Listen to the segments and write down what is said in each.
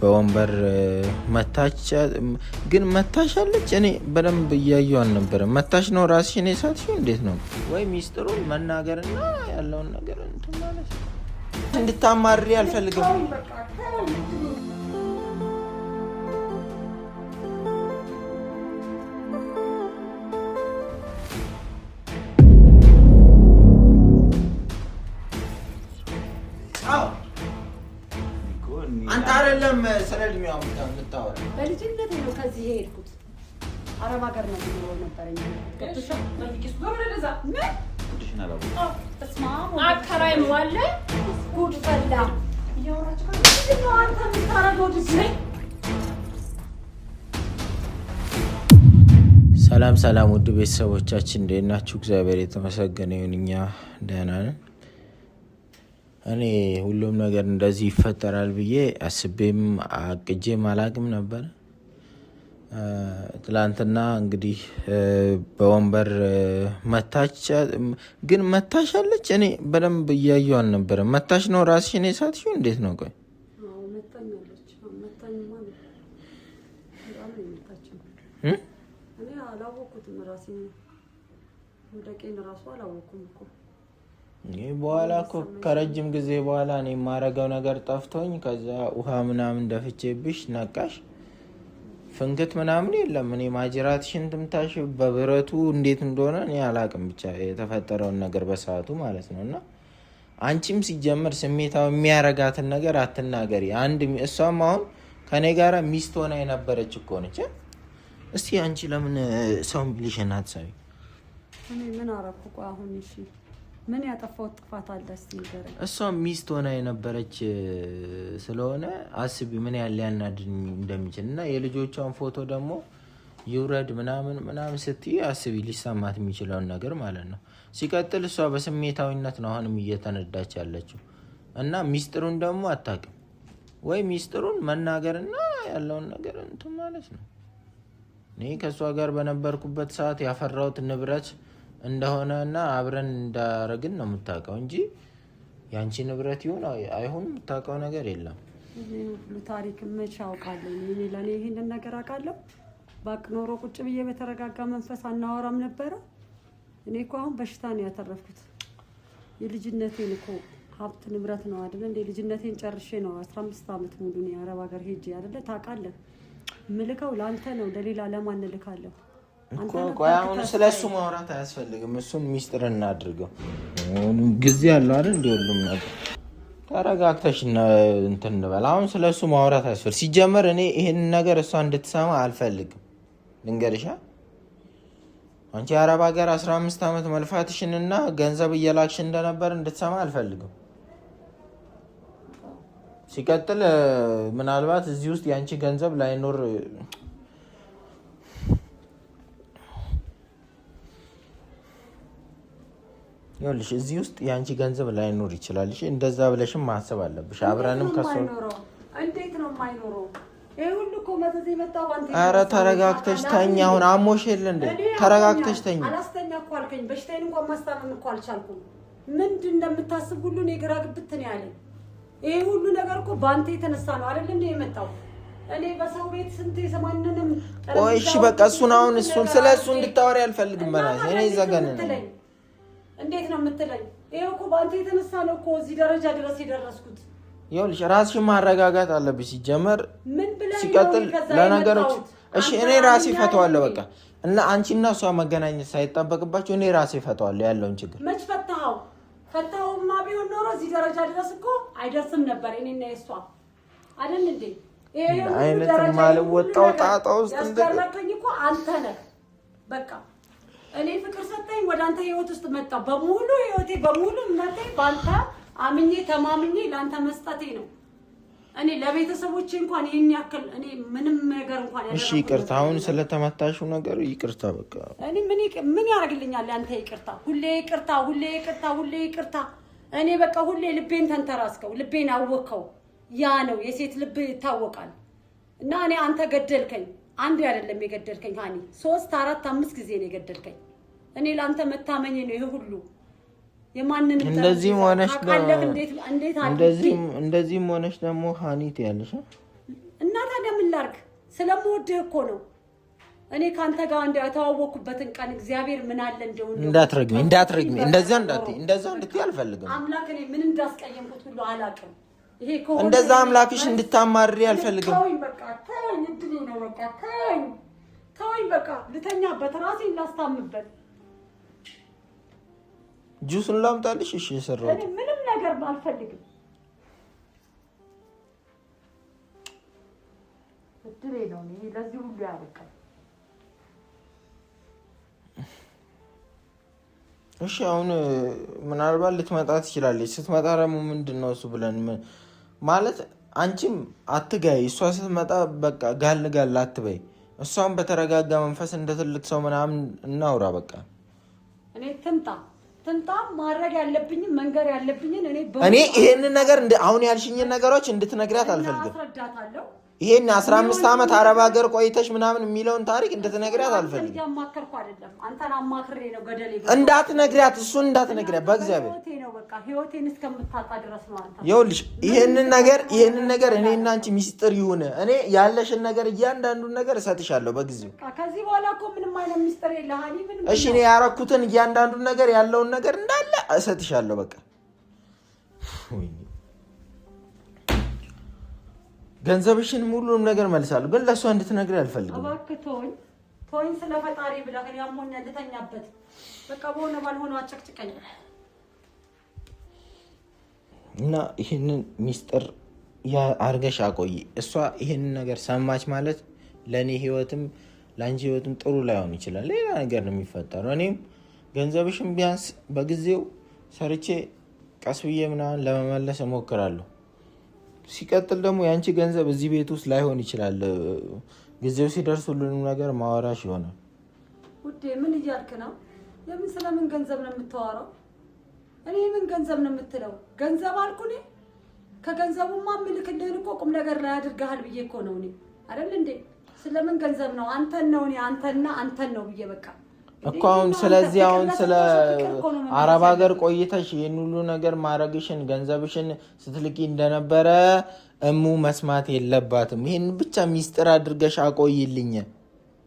በወንበር መታች። ግን መታሻለች። እኔ በደንብ እያየሁ አልነበረም። መታሽ ነው ራስሽን የሳትሽው? እንዴት ነው? ወይ ሚስጥሩን መናገርና ያለውን ነገር እንትን ማለት ነው። እንድታማሪ አልፈልግም። አንተ አይደለም ስለ እድሜዋ የምታወራው። በልጅነት ነው ከዚህ የሄድኩት። አረብ ሀገር ነው የምኖረው ነበር። አከራይም አለ። ጉድ ፈላ። ምንድን ነው አንተ የምታረገው? ሰላም ሰላም፣ ውድ ቤተሰቦቻችን እንዴት ናችሁ? እግዚአብሔር የተመሰገነ ይሁን፣ እኛ ደህና ነን። እኔ ሁሉም ነገር እንደዚህ ይፈጠራል ብዬ አስቤም አቅጄም አላቅም ነበር። ትላንትና እንግዲህ በወንበር መታች፣ ግን መታሻለች። እኔ በደንብ እያየሁ አልነበረም። መታሽ ነው ራስሽን የሳትሽው? እንዴት ነው? ቆይ በኋላ እኮ ከረጅም ጊዜ በኋላ እኔ የማረገው ነገር ጠፍቶኝ ከዛ ውሃ ምናምን ደፍቼብሽ ነቃሽ። ፍንክት ምናምን የለም። እኔ ማጅራትሽን ትምታሽ በብረቱ እንዴት እንደሆነ እኔ አላቅም፣ ብቻ የተፈጠረውን ነገር በሰዓቱ ማለት ነው። እና አንቺም ሲጀምር ስሜታዊ የሚያረጋትን ነገር አትናገሪ። አንድ እሷም አሁን ከኔ ጋር ሚስት ሆና የነበረች እኮ ነች። እስቲ አንቺ ለምን ሰው ሚልሽን አትሰሚ? እኔ ምን አደረኩ? ቆይ አሁን እሺ ምን ያጠፋሁት ጥፋት አለ? እስኪ ንገረኝ። እሷ ሚስት ሆና የነበረች ስለሆነ አስቢ ምን ያህል ሊያናድድ እንደሚችል እና የልጆቿን ፎቶ ደግሞ ይውረድ ምናምን ምናምን ስትይ አስቢ ሊሰማት የሚችለውን ነገር ማለት ነው። ሲቀጥል እሷ በስሜታዊነት ነው አሁንም እየተነዳች ያለችው እና ሚስጥሩን ደግሞ አታውቅም ወይ ሚስጥሩን መናገርና ያለውን ነገር እንትን ማለት ነው። እኔ ከእሷ ጋር በነበርኩበት ሰዓት ያፈራሁት ንብረት እንደሆነ እና አብረን እንዳረግን ነው የምታውቀው እንጂ የአንቺ ንብረት ይሁን አይሁን የምታውቀው ነገር የለም። ሁሉ ታሪክ መቼ አውቃለሁ? እኔ ለእኔ ይህንን ነገር አውቃለሁ። ባቅ ኖሮ ቁጭ ብዬ በተረጋጋ መንፈስ አናወራም ነበረ። እኔ እኮ አሁን በሽታ ነው ያተረፍኩት። የልጅነቴን እኮ ሀብት ንብረት ነው አይደለ እንደ ልጅነቴን ጨርሼ ነው 15 ዓመት ሙሉ እኔ አረብ ሀገር ሄጄ አይደለ ታውቃለህ። ምልከው ለአንተ ነው፣ ለሌላ ለማን እልካለሁ? ቆይ አሁን ስለ እሱ ማውራት አያስፈልግም። እሱን ሚስጥር እናድርገው። ጊዜ ያለው አይደል? እንዲ ሁሉም ነገር ተረጋግተሽ እንትን እንበል። አሁን ስለ እሱ ማውራት አያስፈልግ። ሲጀመር እኔ ይህን ነገር እሷ እንድትሰማ አልፈልግም። ልንገርሻ፣ አንቺ የአረብ ሀገር 15 ዓመት መልፋትሽንና ገንዘብ እየላክሽ እንደነበር እንድትሰማ አልፈልግም። ሲቀጥል ምናልባት እዚህ ውስጥ የአንቺ ገንዘብ ላይኖር ይኸውልሽ እዚህ ውስጥ የአንቺ ገንዘብ ላይኖር ይችላል። እሺ እንደዛ ብለሽም ማሰብ አለብሽ። አብረንም ከእሱ እንዴት ነው የማይኖረው? ይሄ ሁሉ እኮ መዘዝ የመጣው ባንተ። ኧረ ተረጋግተሽ ተኝ። አሁን አሞሽ የለ እንዴ? ተረጋግተሽ ተኝ። አላስተኛ እኮ አልከኝ። በሽታዬን እንኳን ማስታመም እኮ አልቻልኩም። ምንድን እንደምታስብ ሁሉ እኔ ግራ ግብት ነው ያለኝ። ይሄ ሁሉ ነገር እኮ በአንተ የተነሳ ነው አይደል እንዴ የመጣው? እኔ በሰው ቤት ስንት የሰማንንም ቆይ እሺ በቃ እሱን አሁን እሱን ስለ እሱ እንድታወሪ አልፈልግም። በእናትሽ እኔ ዘገን እንዴት ነው የምትለኝ? ይኸው እኮ በአንተ የተነሳ ነው እኮ እዚህ ደረጃ ድረስ የደረስኩት። ይኸውልሽ ራስሽን ማረጋጋት አለብሽ። ሲጀመር ምን ብለህ ሲቀጥል ለነገሮች እሺ እኔ ራሴ ፈተዋለሁ። በቃ እና አንቺና እሷ መገናኘት ሳይጠበቅባቸው እኔ ራሴ ፈተዋለሁ ያለውን ችግር። መች ፈታኸው? ፈታኸውማ ቢሆን ኖሮ እዚህ ደረጃ ድረስ እኮ አይደርስም ነበር። እኔና የእሷ አይደል እንዴ? ይሄ አይነት የማልወጣው ጣጣ ውስጥ ያስደረከኝ እኮ አንተ ነህ። በቃ እኔ ፍቅር ሰጠኝ፣ ወደ አንተ ህይወት ውስጥ መጣ። በሙሉ ህይወቴ በሙሉ እምነቴ በአንተ አምኜ ተማምኜ ለአንተ መስጠቴ ነው። እኔ ለቤተሰቦቼ እንኳን ይሄን ያክል እኔ ምንም ነገር እንኳን እሺ፣ ይቅርታ። አሁን ስለተመታሽው ነገር ይቅርታ። በቃ እኔ ምን ያደርግልኛል ያንተ ይቅርታ? ሁሌ ይቅርታ፣ ሁሌ ይቅርታ፣ ሁሌ ይቅርታ። እኔ በቃ ሁሌ ልቤን ተንተራስከው፣ ልቤን አወከው። ያ ነው የሴት ልብ ይታወቃል። እና እኔ አንተ ገደልከኝ። አንዱ አይደለም የገደልከኝ ሀኒ፣ 3 4 5 ጊዜ ነው የገደልከኝ። እኔ ለአንተ መታመኜ ነው ይሄ ሁሉ የማንንም እንደዚህም ሆነሽ እንደዚህም ሆነሽ ደግሞ ሀኒ ትያለሽ። ታዲያ ምን ላድርግ? ስለምወድህ እኮ ነው። እኔ ከአንተ ጋር እንደ የተዋወቅኩበትን ቀን እግዚአብሔር ምን አለ እንደው እንዳትረግሚ፣ እንዳትረግሚ፣ እንደዛ እንዳትይ፣ እንደዛ እንድትይ አልፈልግም። አምላክ እኔ ምን እንዳስቀየምኩት ሁሉ አላውቅም። ይሄ ከሆነ እንደዛ አምላክሽ እንድታማርሪ አልፈልግም። ተወኝ በቃ ተወኝ፣ እድሌ ነው በቃ ተወኝ፣ ተወኝ በቃ ልተኛበት፣ ራሴን ላስታምበት። ጁሱን ላምጣልሽ? እሺ፣ የሰራሁት እኔ ምንም ነገር አልፈልግም። እድሌ ነው እኔ ለዚህ ሁሉ ያበቃኝ። እሺ አሁን ምናልባት ልትመጣ ትችላለች። ስትመጣ ደግሞ ምንድን ነው እሱ ብለን ማለት አንቺም አትጋይ። እሷ ስትመጣ በቃ ጋል ጋል አትበይ። እሷም በተረጋጋ መንፈስ እንደ ትልቅ ሰው ምናምን እናውራ። በቃ እኔ ትምጣ ትምጣ፣ ማድረግ ያለብኝን መንገር ያለብኝን እኔ እኔ ይሄንን ነገር አሁን ያልሽኝን ነገሮች እንድትነግሪያት አልፈልግም። አስረዳታለሁ። ይሄን 15 ዓመት አረብ ሀገር ቆይተሽ ምናምን የሚለውን ታሪክ እንድትነግሪያት አልፈልግም። እያማከርኩ አይደለም፣ አንተን አማክሬ ነው ገደል እንዳትነግሪያት፣ እሱን እንዳትነግሪያት በእግዚአብሔር ህይወቴ ነው በቃ ህይወቴን እስከምታጣ ድረስ ነው። አንተ ይኸውልሽ ይሄንን ነገር እኔ እና አንቺ ሚስጥር ይሁን። እኔ ያለሽን ነገር እያንዳንዱን ነገር እሰጥሻለሁ በጊዜው። በቃ ከዚህ በኋላ እኮ ምንም አይነት ሚስጥር የለህ። ምንም እሺ፣ እኔ ያረኩትን እያንዳንዱን ነገር ያለውን ነገር እንዳለ እሰጥሻለሁ። በቃ ገንዘብሽን ሁሉንም ነገር መልሳለሁ፣ ግን ለእሷ እንድትነግሪ አልፈልግም። እባክህ ተወኝ፣ ተወኝ ስለ ፈጣሪ ብለህ እኔ አሞኛል፣ ልተኛበት። በቃ በሆነ ባልሆነ አጨቅጭቀኝ እና ይህንን ሚስጥር አርገሽ አቆይ። እሷ ይህንን ነገር ሰማች ማለት ለእኔ ህይወትም ለአንቺ ህይወትም ጥሩ ላይሆን ይችላል። ሌላ ነገር ነው የሚፈጠረው። እኔም ገንዘብሽን ቢያንስ በጊዜው ሰርቼ ቀስ ብዬ ምናምን ለመመለስ እሞክራለሁ። ሲቀጥል ደግሞ የአንቺ ገንዘብ እዚህ ቤት ውስጥ ላይሆን ይችላል። ጊዜው ሲደርስ ሁሉንም ነገር ማወራሽ ይሆናል። ውዴ ምን እያልክ ነው? የምን ስለምን ገንዘብ ነው የምታወራው? እኔ ምን ገንዘብ ነው የምትለው? ገንዘብ አልኩ እኔ? ከገንዘቡማ ምልክልህን እኮ ቁም ነገር ላይ አድርገሃል ብዬ እኮ ነው እኔ አይደል እንዴ? ስለምን ገንዘብ ነው? አንተን ነው እኔ አንተና አንተን ነው ብዬ በቃ እኮ አሁን ስለዚህ አሁን ስለ አረብ ሀገር ቆይተሽ ይህን ሁሉ ነገር ማድረግሽን ገንዘብሽን ስትልቂ እንደነበረ እሙ መስማት የለባትም። ይህን ብቻ ሚስጥር አድርገሽ አቆይልኝ።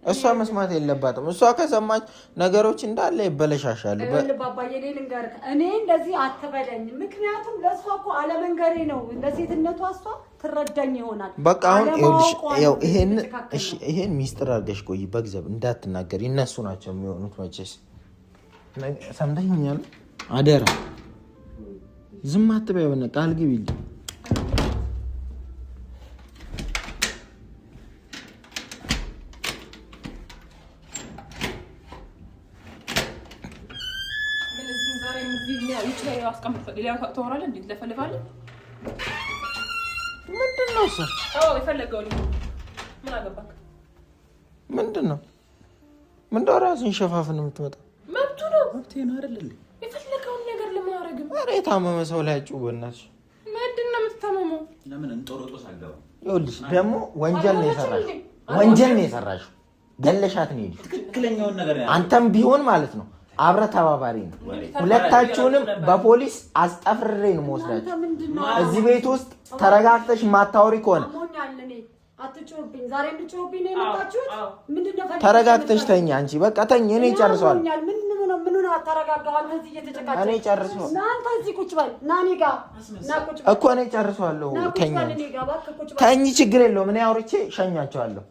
እሷ መስማት የለባትም። እሷ ከሰማች ነገሮች እንዳለ ይበለሻሻሉ። ባባዬ እኔ ልንገርህ፣ እኔ እንደዚህ አትበለኝ። ምክንያቱም ለእሷ እኮ አለመንገሬ ነው። ለሴትነቷ እሷ ትረዳኝ ይሆናል። በቃ አሁን ይሄን ሚስጥር አድርገሽ ቆይ፣ በግዘብ እንዳትናገር። እነሱ ናቸው የሚሆኑት። መቼስ ሰምተኸኛል? አደራ ዝም አትበይ። በሆነ ቃል ግቢልኝ። ምንድን ነው እሱ? ምንድን ነው ምንድነው? ራስን ሸፋፍን የምትመጣ መብቱ ነው። መብቴ ነው አይደል እንዴ? የፈለገውን ነገር ለምን አደረግም? ኧረ የታመመ ሰው ላይ አጭው በእናትሽ። ምንድን ነው የምትታመመው? ለምን እንጦሮጦስ አልገባም። ይኸውልሽ ደግሞ ወንጀል ነው የሰራሽው፣ ወንጀል ነው የሰራሽው። ገለሻት ነው የሄድሽው። ትክክለኛውን ነገር ነው። አንተም ቢሆን ማለት ነው አብረ ተባባሪ ነው። ሁለታችሁንም በፖሊስ አስጠፍሬ ነው የምወስዳችሁ። እዚህ ቤት ውስጥ ተረጋግተሽ ማታወሪ ከሆነ ተረጋግተሽ ተኝ። አንቺ በቃ ተኝ። እኔ ጨርሰዋለሁ። እኔ ጨርሰዋለሁ እኮ እኔ ጨርሰዋለሁ። ተኝ ተኝ፣ ችግር የለውም። እኔ አውርቼ ሸኛቸዋለሁ።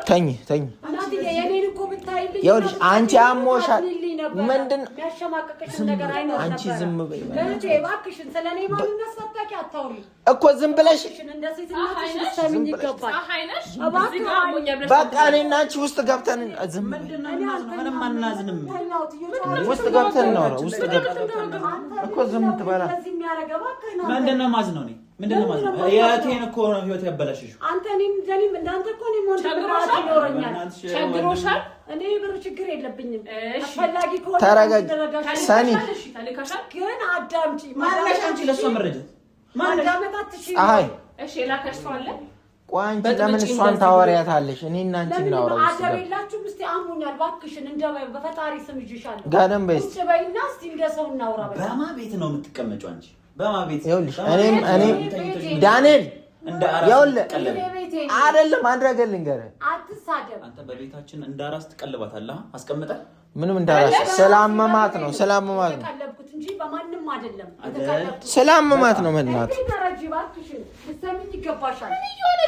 ተኝ ተኝ። ይኸውልሽ አንቺ አሞሻል። ምንድን አንቺ ዝም በይ እኮ ዝም ብለሽ በቃ እኔና አንቺ ውስጥ ገብተን ዝም ውስጥ ገብተን እናውራ። ውስጥ ገብተን እኮ ዝም ትበላ ምንድን ነው የማዝነው እኔ? ምንድን ነው የማዝነው? የእህቴን እኮ ነው ህይወት ያበላሸሽው። አንተ እኔም ለኔም እንዳንተ እኮ እኔም ወንድ ብር ይኖረኛል። ቸግሮሻል። እኔ ብር ችግር የለብኝም። አስፈላጊ ከሆነ ተረጋጊ ሰኒ። ግን አዳምጪ። ማነሽ አንቺ ለእሷ መረጃ ማዳመጥ አትችይም። ፀሐይ እሺ፣ የላከሽ ሰው አለ? ቆይ አንቺ ለምን እሷን ታወሪያታለሽ? እኔ እና አንቺ እናውራ። አደብ የላችሁም? እስኪ አሞኛል፣ እባክሽን እንደው በፈጣሪ ስም ይዤሻለሁ። ጋደም በይ ቁጭ በይና እስኪ እንደ ሰው እናውራ። በቃ በማ ቤት ነው የምትቀመጪው አንቺ? በማቤት ይኸውልሽ እኔም ዳንኤል ይኸውልህ አይደለም አንድ ነገር ልንገርህ፣ አትሳደብ። አንተ በቤታችን እንደ አራስ ትቀልባታለህ አስቀምጠህ ምንም እንዳራስ ስላመማት ነው ስላመማት ነው የተቀለብኩት እንጂ በማንም አይደለም። ስላመማት ነው መድናት ልትሰሚኝ ይገባሻል።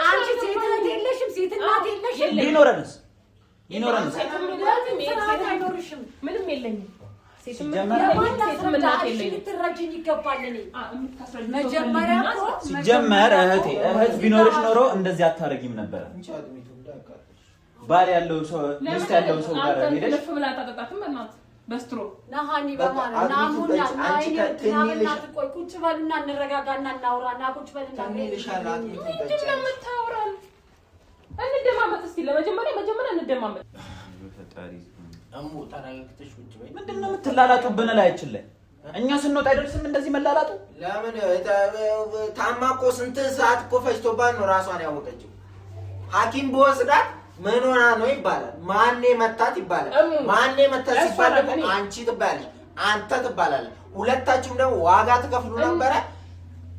አንቺ ሴት እህት የለሽም፣ ሴት እናት የለሽም። ቢኖረንስ ቢኖረንስ አይኖርሽም። ምንም የለኝም። ልትረጂኝ ይገባል። እኔ መጀመሪያ ሲጀመር እህቴ እህት ቢኖርሽ ኖሮ እንደዚህ አታረጊም ነበረ። ባል ያለው ሰው ሚስት ያለው ሰው ጋር ሄደሽ በስትሮ ናሃኒ በማለት ናሙና ናይና ቆይ ቁጭ በሉና እንረጋጋና እናውራ። ና ቁጭ በልና ምንድን ነው የምታወራው? እንደማመጥ እስኪ ለመጀመሪያ መጀመሪያ እንደማመጥ። ምንድን ነው የምትላላጡብን? ላያችን ላይ እኛ ስንወጣ አይደርስም እንደዚህ መላላጡ። ለምን ታማ እኮ ስንት ሰዓት እኮ ፈጅቶባት ነው ራሷን ያወቀችው። ሐኪም በወስዳት ምን ሆና ነው ይባላል። ማኔ መታት ይባላል። ማኔ መታት ሲባል ደግሞ አንቺ ትባላለች፣ አንተ ትባላለህ። ሁለታችሁም ደግሞ ዋጋ ትከፍሉ ነበረ።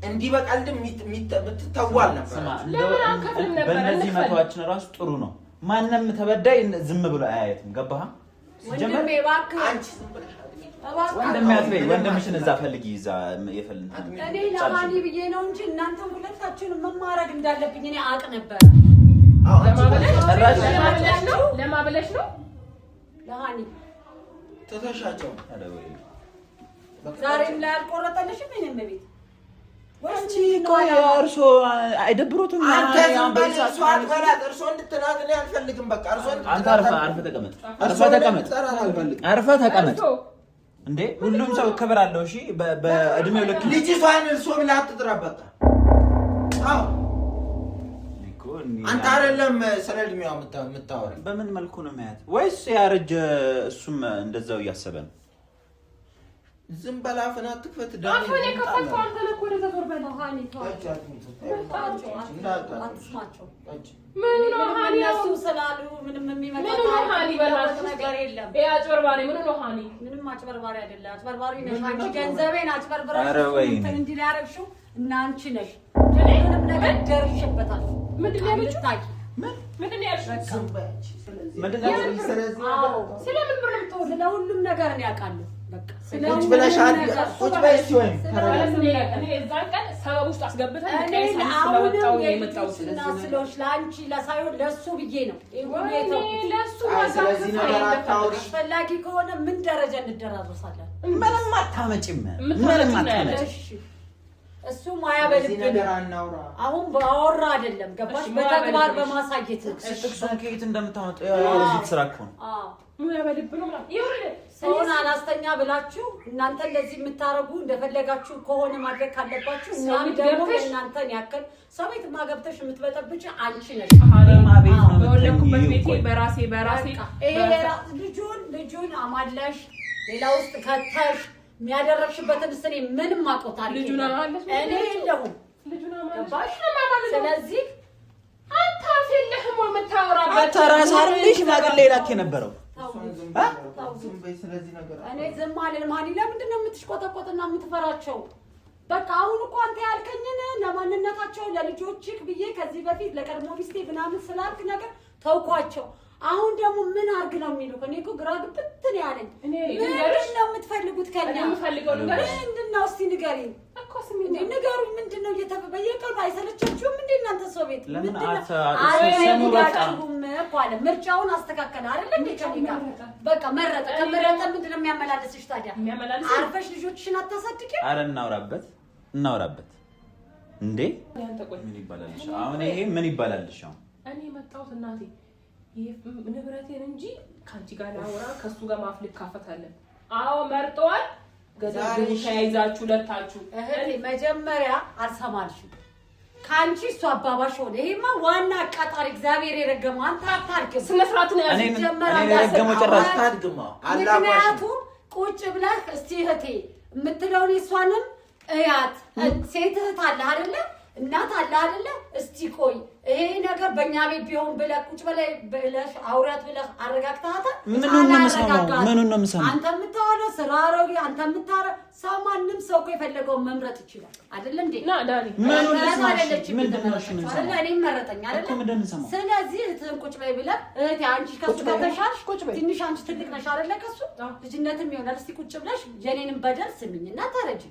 እንዲህ በቀልድም የምትተዉ አልነበራችሁም። በእነዚህ መተዋችን ራሱ ጥሩ ነው። ማንም ተበዳይ ዝም ብሎ አያየትም። ገባህ? ወንድሜ እባክህ ወንድሜ አትበይ። ወንድምሽን እዛ ፈልጊ። እዛ እኔ ለማኒ ብዬ ነው እንጂ እናንተም ሁለታችሁን መማረግ እንዳለብኝ እኔ አቅ ነበር። ለማበለሽ ነው ለሃኒ ትተሻቸው ዛሬም ላይ አልቆረጠልሽም። እኔም ቤት አንቺ ቆይ እርሶ አይደብሮትም? አንተ ዝም በል። እርሶ አትበላት። እርሶ እንድትላት እኔ አልፈልግም። በቃ እርሶ አንተ አርፈህ ተቀመጥ፣ አርፈህ ተቀመጥ፣ አርፈህ ተቀመጥ። እንዴ ሁሉም ሰው ክብር አለው። እሺ በእድሜው ልክ ልጅቷን እርሶ ብለህ አትጥራት። በቃ አዎ አንተ አይደለም ስለ እድሜዋ የምታወራኝ። በምን መልኩ ነው የሚያያት? ወይስ ያረጀ እሱም እንደዛው እያሰበ ነው? ዝም በል አፍህን አትክፈት። አፍህን የከፈትከው አንተ ነህ እኮ። ወደዛ ዞር በል። ምን ነው ሃኒ? እነሱ ስላሉ ምንም የሚመጣ ምን ነው ሃኒ? በእናትህ ነገር የለም። ይሄ አጭበርባሪ ምን ነው ሃኒ? ምንም አጭበርባሪ አይደለም። አጭበርባሪ ነሽ አንቺ። ገንዘቤን አጭበርብረሽ እንትን እንዲህ ያደረግሽው እና አንቺ ነሽ። ምንም ነገር ደርሼበታል። ምንድን ነው ያለችው? ምንድን ነው ያልሽው? ስለምን ብር ነው የምታወሪው? ስለ ሁሉም ነገር እኔ አውቃለሁ። ቁጭ ብለሻል። ቁጭ በይ እስኪ ወይም እኔ እዛን ቀን ሰበብ ውስጥ አስገብተን ስለሆንሽ ለአንቺ ለሳይሆን ለእሱ ብዬ ነው። ስለዚህ ነገር አታውሪ። አስፈላጊ ከሆነ ምን ደረጃ እንደራረሳለን? ምንም አታመጪም። ምንም አታመጪም። እሱ ሙያ በልብ አሁን ባወራ አይደለም ገባሽ? በተግባር በማሳየት ነው። ጥቅሱን ከየት እንደምታመጡ ስራ እኮ ነው። ሙያ በልብ ነው ምናምን ይኸውልህ፣ ሰውን አላስተኛ ብላችሁ እናንተ እንደዚህ የምታረጉ እንደፈለጋችሁ ከሆነ ማድረግ ካለባችሁ እኛም ደግሞ እናንተን ያክል ሰው ቤት ማገብተሽ የምትበጠብጭ አንቺ ነሽ። በወለድኩበት ቤቴ በራሴ በራሴ ልጁን አማለሽ ሌላ ውስጥ ከተሽ የሚያደረግሽበትን እኔ ምንም አውቀው ልጁን አማለሽ እኔ የለሁም። ልጁን አማለሽ። ስለዚህ አንተ አፍ የለህም ወይ የምታወራበት? አንተ ራስህ አይደል ሽማግሌ ላክ የነበረው? እኔ ዝም አልልም። ሀኒ ለምንድን ነው የምትሽቆጠቆጥና የምትፈራቸው? በቃ አሁን እኮ አንተ ያልከኝን ለማንነታቸው ለልጆችህ ብዬ ከዚህ በፊት ለቀድሞ ሚስቴ ምናምን ስላልክ ነገር ተውኳቸው። አሁን ደግሞ ምን አርግ ነው የሚሉ? እኔ እኮ ግራ ግብት ነው ያለኝ። ምንድን ነው የምትፈልጉት ከኛ? ምንድን ነው እስኪ ንገሪኝ ንገሩኝ። ምንድን ነው በየቀኑ አይሰለቻችሁም እንዴ እናንተ ሰው ቤት? አልፈልጋችሁም እኮ አለ። ምርጫውን አስተካከለ አይደለ እንዴ? ከእኔ ጋር በቃ መረጠ። ከመረጠ ምንድን ነው የሚያመላልስሽ ታዲያ? አርፈሽ ልጆችሽን አታሳድጊም? ኧረ እናውራበት እናውራበት እንዴ። ምን ይባላልሽ አሁን? ይሄ ምን ይባላልሽ አሁን? እኔ መጣሁት እናቴ ንብረቴን እንጂ ከአንቺ ጋር ላወራ ከእሱ ጋር ማፍ ልካፈታለን። አዎ መርጠዋል። ገደል ተያይዛችሁ ለታችሁ። እህቴ መጀመሪያ አልሰማልሽም። ከአንቺ እሱ አባባሽ ሆነ። ይሄማ ዋና አቃጣሪ እግዚአብሔር የረገመው አንተ አታድግም። ስነ ስርዓት ነው ያዘው። ምክንያቱም ቁጭ ብለህ እስቲ እህቴ የምትለውን እሷንም እያት። ሴት እህት አለ አይደለ? እናት አለ አይደለ? እስቲ ቆይ ይሄ ነገር በእኛ ቤት ቢሆን ብለህ ቁጭ በላይ ብለሽ አውሪያት ብለህ አረጋግተሃታል? ምኑን ነው የምሰማው? ምኑን ነው የምሰማው? አንተ የምታወራው ስራ አሮጌ፣ አንተ የምታወራው ሰው፣ ማንም ሰው እኮ የፈለገውን መምረጥ ይችላል አይደለ እንዴ? ና ዳኒ፣ ምኑን መረጥ አይደለችም ምንድን ነው እሺ? አይደለ? እኔም መረጠኝ አይደለ? እኮ ምንድን ነው የምሰማው? ስለዚህ እህትህን ቁጭ በይ ብለህ እህቴ፣ አንቺ ከሱ ቁጭ በይ፣ ከተሻልሽ ቁጭ በይ። ትንሽ አንቺ ትልቅ ነሽ አይደለ? ከሱ ልጅነትም ይሆናል። እስቲ ቁጭ ብለሽ የኔንም በደል ስሚኝና ተረጂ።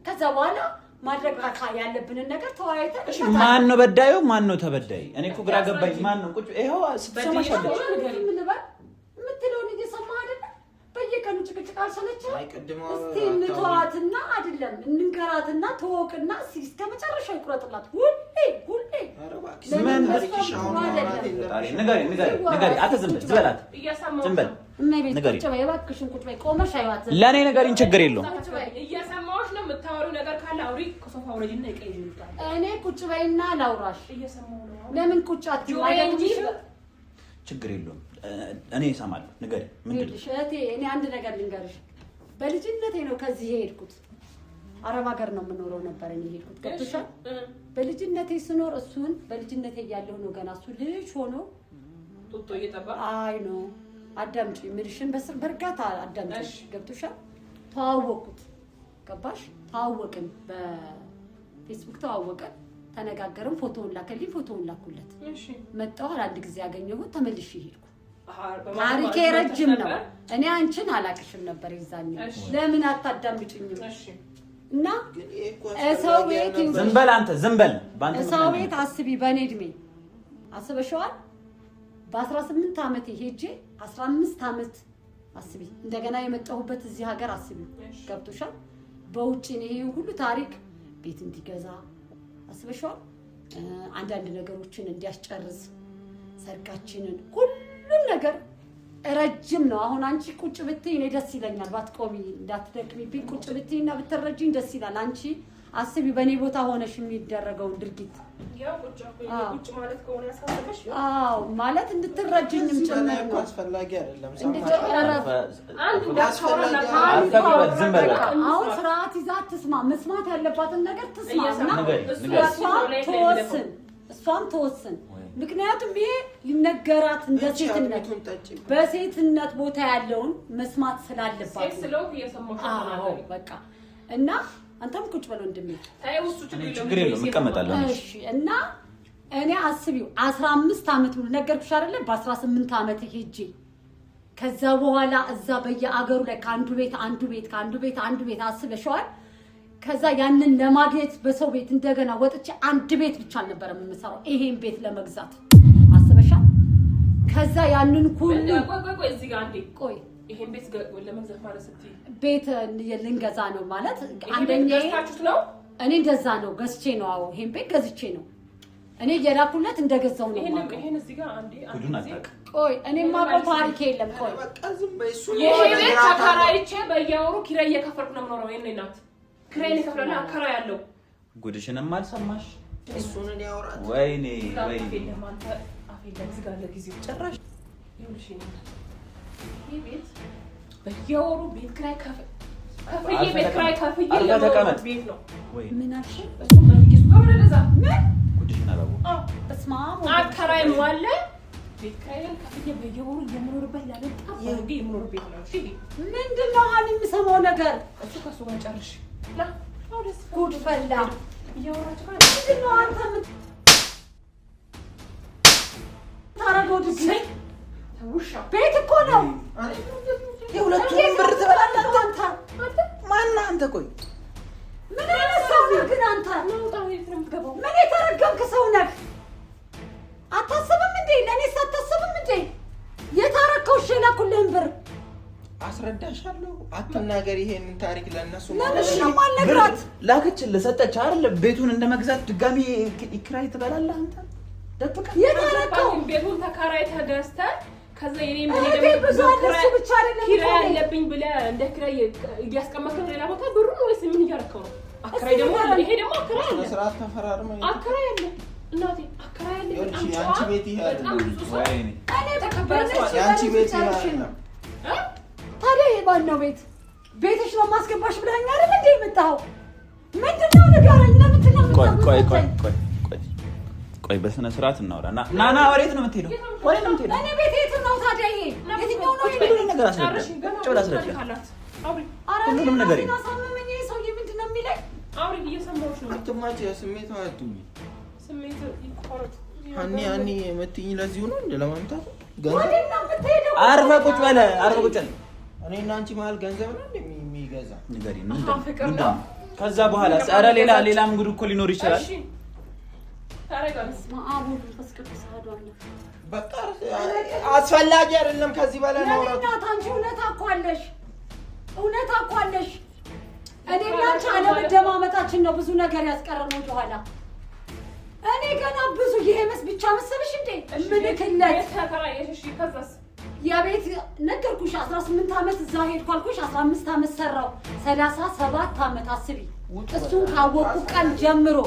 ከዛ በኋላ ማድረግ ያለብንን ነገር ተወያይተን እሺ፣ ማን ነው በዳዩ? ማን ነው ተበዳይ? እኔ እኮ ግራ ገባኝ። ማን ነው ቁጭ ይኸው ስትሰማሽ አለች። ምን ልበል የምትለውን እየሰማህ አይደለ? በየቀኑ ጭቅጭቅ አልሰለችህም? አይ ቅድም እስቲ እንተዋትና አይደለም እንንገራትና ተወቅና እስቲ እስከ መጨረሻው ይቁረጥላት። ሁሌ ሁሌ ኧረ እባክሽ ምን ታሪክሽ አሁን ማውራት የለብሽም። ንገሪ ንገሪ ንገሪ። አንተ ዝም በል ዝም በላት እየሰማሁሽ ዝም በል ነው። እመቤት ንገሪ። ቁጭ በይ እባክሽን፣ ቁጭ በይ ቆመሽ አይዋት ለእኔ ንገሪኝ፣ ችግር የለውም። ቁጭ በይ። እየሰማሁሽ ነው። የምታወሪው ነገር ካለ አውሪ። ከሶፋ ውረጂና ይቀይር ይልጣል። እኔ ቁጭ በይና ላውራሽ። እየሰማሁ ነው። ለምን ቁጭ አትይም? ጆሮዬ እንጂ አይደክምሽም? ችግር የለውም። እኔ እሰማለሁ። ንገሪ፣ ምንድን ነው? ይኸውልሽ እህቴ፣ እኔ አንድ ነገር ልንገርሽ። በልጅነቴ ነው ከዚህ የሄድኩት። አረብ ሀገር ነው የምኖረው ነበር እኔ የሄድኩት። ገብቶሻል? በልጅነቴ ስኖር እሱን በልጅነቴ እያለሁ ነው ገና እሱ ልጅ ሆኖ ጡጦ እየጠባ አይ ነው አዳምጪ፣ ምልሽን በስር በእርጋታ አዳምጪ። እሺ። ገብቶሻል? ተዋወቅኩት። ገባሽ? ተዋወቅን፣ በፌስቡክ ተዋወቅን፣ ተነጋገርን። ፎቶውን ላከልኝ፣ ፎቶውን ላኩለት። እሺ መጣሁ፣ አንድ ጊዜ ያገኘሁት፣ ተመልሼ ሄድኩ። ታሪኬ ታሪኬ ረጅም ነው። እኔ አንቺን አላቅሽም ነበር የዛኔ። እሺ። ለምን አታዳምጪኝም? እሺ እና ግን ይሄ እኮ ሰው አስፈላጊ ቤት አልነበረም። ዝም በል አንተ ዝም በል። በአንተ ሰው ምክንያት ቤት አስቢ፣ በእኔ እድሜ አስበሽዋል? በ18 ዓመቴ ሄጄ 15 ዓመት አስቢ፣ እንደገና የመጣሁበት እዚህ ሀገር አስቢ። እሺ። ገብቶሻል? በውጭ እኔ ይሄ ሁሉ ታሪክ ቤት እንዲገዛ አስበሽዋል? አንዳንድ ነገሮችን እንዲያስጨርስ ሰርጋችንን፣ ሁሉም ነገር ረጅም ነው። አሁን አንቺ ቁጭ ብትይ እኔ ደስ ይለኛል። ባትቆሚ እንዳትደክሚብኝ ቁጭ ብትይ እና ብትረጂኝ ደስ ይላል። አንቺ አስቢ በእኔ ቦታ ሆነሽ የሚደረገውን ድርጊት። ያው ቁጭ አልኩኝ። አዎ። ቁጭ ማለት ከሆነ ያሳሰበሽ አዎ ማለት እንድትረጅኝም ከዚህ ጭምር በላይ እኮ ነው። አስፈላጊ አይደለም። እንድትረፍ አንድ እንዳታወራ አርፈህ በል፣ ዝም በል በቃ። አሁን ስርዓት ይዛ ትስማ፣ መስማት ያለባትን ነገር ትስማ እና ንገሪ፣ እሱ ንገሪ። ራሱ እሷም ነው ላይ ላይ ትወስን፣ እሷም ትወስን። ምክንያቱም ይሄ ሊነገራት እንደ እቺ ሴትነት አጥሚቱን ጠጪ። በሴትነት ቦታ ያለውን መስማት ስላለባት ሴት ነው። ስለሆንኩ እየሰማሁሽ ነው። አዎ ተናገሪ። በቃ እና አንተም ቁጭ በል ወንድሜ። ተይው፣ እሱ ችግር እኔ የለውም። ችግር የለውም፣ እቀመጣለሁ። እሺ እና እኔ አስቢው 15 ዓመት ሙሉ ነገርኩሽ አይደለ? በ18 ዓመት ሄጄ ከዛ በኋላ እዛ በየአገሩ ላይ ከአንዱ ቤት አንዱ ቤት ከአንዱ ቤት አንዱ ቤት አስበሽዋል። ከዛ ያንን ለማግኘት በሰው ቤት እንደገና ወጥቼ አንድ ቤት ብቻ አልነበረም የምሰራው ይሄን ቤት ለመግዛት አስበሻል። ከዛ ያንን ሁሉ ቆይ ቆይ ቆይ፣ እዚህ ጋር አንዴ ቆይ ይሄን ቤት ለመግዛት ማለት ስትይ ቤት ልንገዛ ነው ማለት ይሄን ቤት አንደኛ ገዝታችሁት ነው? እኔ እንደዛ ነው ገዝቼ ነው። አዎ ይሄን ቤት ገዝቼ ነው እኔ እየላኩለት እንደገዛው ነው ይሄን የማውቀው። ይሄን እዚህ ጋር አንዴ አንድ ጉዱን ጊዜ አታውቅም። ቆይ እኔ የማውቀው ታሪክ የለም። ቆይ በቃ ዝም በይ። እሱ ይሄ ቤት እነግራታለሁ። ተከራይቼ በየወሩ ኪራይ እየከፈልኩ ነው የምኖረው። የእኔ እናት ኪራይን እከፍላለሁ፣ አከራያለሁ። ጉድሽንም አልሰማሽ። እሱን እኔ አውራት። ወይኔ አፍ ወይኔ። የለም አንተ አፍ የለም። ዝጋ ለጊዜው ጭራሽ። ይኸውልሽ የእኔ እናት ይሄ ቤት በየወሩ ቤት ኪራይ ከፍዬ ቤት ኪራይ ከፍዬ አርፈህ የምኖርበት ተቀመጥ። ቤት ነው። ወይኔ ምን አልሽ? እሱም ጠይቂ፣ እሱ ጋር ወደዛ ምን ጉድሽን አላወኩም። አዎ በስመ አብ አከራይም አለ። ቤት ኪራይን ከፍዬ በየወሩ የምኖርበት ላበጣ አድርጌ የምኖር ቤት ነው። እሺ ምንድን ነው አሁን የምሰማው ነገር? እሱ ከእሱ ጋር ጨርሽ ና አሁን ደስ ጉድ ፈላ። እያወራችሁ ጋር ምንድን ነው አንተ የምታረገው ድግስ? ውሻ ቤት እኮ ነው። የሁለቱንም ብር ትበላለህ አንተ አንተ? ማነህ አንተ? ቆይ ምን አይነት ሰው ነህ ግን አንተ? ናውጣ የት ነው የምትገባው? ምን የተረገምክ ሰው ነህ? አታስብም እንዴ? ለእኔስ አታስብም እንዴ? የታረከው እሺ የላኩልህን ብር አስረዳሻለሁ። አትናገር ይሄንን ታሪክ ለእነሱ። ለምን ነው የማልነግራት? ላከችልህ፣ ሰጠች አይደል? ቤቱን እንደመግዛት ድጋሚ ኪራይ ትበላለህ አንተ ደብቀህ። የታረከው ቤቱን ተከራይተህ ገዝተህ ከዛ የኔ እህቴ ብዙ አለ፣ እሱ ብቻ አይደለም ኪራይ እኮ እኔ። አለብኝ ብለህ እንደ ኪራይ እያስቀመጥክ ነው ሌላ ቦታ ብሩን ወይስ ምን እያደረከው ነው? አከራይ ደግሞ ይሄ ደግሞ አከራይ አለ፣ ስርዓት ተፈራርመው አከራይ አለ፣ እናቴ አከራይ አለ። ይኸውልሽ፣ በጣም የአንቺ ጨዋ፣ ቤት ይሄ በጣም አይደለም። ብዙ ሰው ወይኔ እኔ የተከበረ ሰው አለ። የአንቺ ቤት ይሄ ጨርሼ አይደለም። እ? ታዲያ የማን ነው ቤት? ቤትሽ ነው ማስገባሽ ብለኸኝ አይደል እንዴ የመጣኸው? ምንድን ነው ንገረኝ። ለምንድን ነው ቆይ ቆይ ቆይ ቆይ ቆይ በስነ ስርዓት እናውራ። ና ና ና፣ ወዴት ነው የምትሄደው? ወዴት ነው የምትሄደው? እኔ ቤት የት ነው ታዲያ? ይሄ የትኛው ነው? ሁሉንም ነገር አስረዳ። ቁጭ ብለህ አስረዳ። ሁሉንም ነገር አሳመመኝ። ይሄ ሰውዬ ምንድን ነው የሚለኝ? አውሪ፣ እየሰማሁሽ ነው። አትማጭ፣ ስሜት አትሁኝ። ስሜት ይቆረጥ። ሀኒ ሀኒ የምትይኝ ለዚሁ ነው እንደ ለማምታት ወዴት ነው የምትሄደው? አርፈህ ቁጭ በል፣ አርፈህ ቁጭ በል። እኔ እና አንቺ መሀል ገንዘብ ነው እንደ የሚገዛ ንገሪኝ። ምንድን ነው ከዛ በኋላ? ኧረ ሌላ ሌላም ጉድ እኮ ሊኖር ይችላል። በቃ አስፈላጊ አይደለም። ከዚህ በላይ ማውራት እናት አንቺ እውነት እኮ አለሽ፣ እውነት እኮ አለሽ። እኔ እና አንቺ አለመደማመጣችን ነው ብዙ ነገር ያስቀረነው ወደኋላ። እኔ ገና ብዙ ይሄ መስ ብቻ መሰለሽ እንዴ ምልክለት የቤት ነገርኩሽ። 18 ዓመት እዛ ሄድኩ አልኩሽ። 15 ዓመት ሰራው፣ 37 ዓመት አስቢ። እሱን ካወቅኩ ቀን ጀምሮ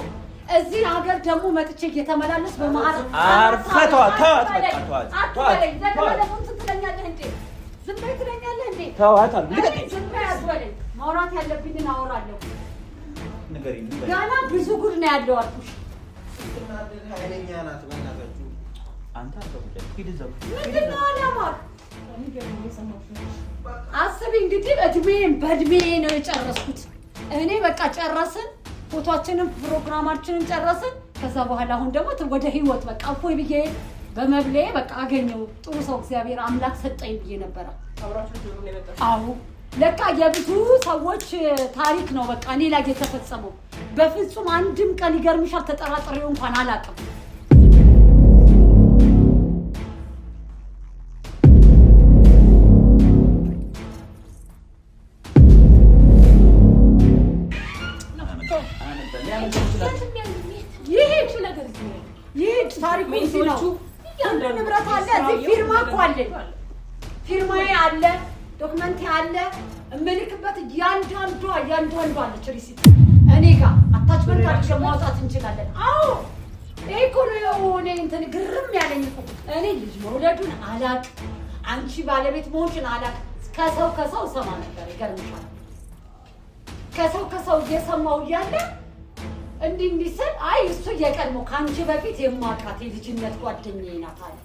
እዚህ ሀገር ደግሞ መጥቼ እየተመላለስ በመሀል አርፈህ ተዋት፣ ተዋት፣ በቃ ተዋት፣ አትበለኝ። እንትን ትለኛለህ እንዴ? ዝም በይ ትለኛለህ እንዴ? ተዋት አልኩህ። ልቀቀኝ። ዝም በይ አትበለኝ። ማውራት ያለብኝን አወራለሁ። ንገሪኝ፣ ንገሪኝ። ገና ብዙ ጉድ ነው ያለው አልኩሽ። ስትናደድ ኃይለኛ ናት። በእናታችሁ አንተ አርፈህ ቁጭ በል። ሂድ እዛው። ምንድን ነው አላማህ? አስቢ እንግዲህ እድሜን በእድሜ ነው የጨረስኩት። እኔ በቃ ጨረስን፣ ፎቶአችንን ፕሮግራማችንን ጨረስን። ከዛ በኋላ አሁን ደግሞ ወደ ህይወት በቃ እፎይ ብዬ በመብሌ በቃ አገኘው ጥሩ ሰው እግዚአብሔር አምላክ ሰጠኝ ብዬ ነበረ። አዎ ለካ የብዙ ሰዎች ታሪክ ነው በቃ እኔ ላይ የተፈጸመው። በፍጹም አንድም ቀን ይገርምሻል ተጠራጥሬው እንኳን አላውቅም። ይሄድ ታሪኩ እዚህ ነው። ሁሉ ንብረት አለ እዚህ። ፊርማ እኮ አለኝ፣ ፊርማዬ አለ፣ ዶክመንቴ አለ፣ እምልክበት እያንዳንዷ እያንዳንዷ አለች receipt እኔ ጋር attachment አድርገን ማውጣት እንችላለን። አዎ ይሄ እኮ ነው እኔ እንትን ግርም ያለኝ እኮ እኔ ልጅ መውለዱን አላቅ፣ አንቺ ባለቤት መሆንሽን አላቅ። ከሰው ከሰው እሰማ ነበር። ይገርምሻል፣ ከሰው ከሰው እየሰማው እያለ እንዲህ እንዲህ ስል አይ እሱ የቀድሞ ከአንቺ በፊት የማውቃት የልጅነት ጓደኛዬ ናት አለ።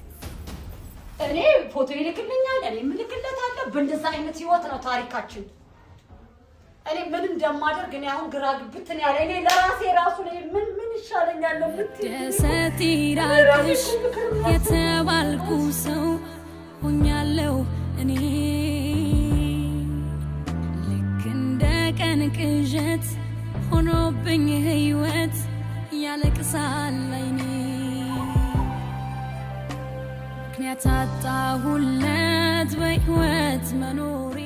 እኔ ፎቶ ይልክልኛል፣ እኔ እልክለታለሁ። በእንደዛ አይነት ህይወት ነው ታሪካችን። እኔ ምን እንደማደርግ እኔ አሁን ግራ ግብት ነው ያለ። እኔ ለራሴ ራሱ ላይ ምን ምን ይሻለኛል ነው የምትይው? ደሰት ይራቅሽ የተባልኩ ሰው ሆኛለሁ እኔ ልክ እንደ ቀን ቅዠት ሆኖብኝ ህይወት ያለቅሳል አይኔ ምክንያት አጣሁለት በህይወት መኖሬ።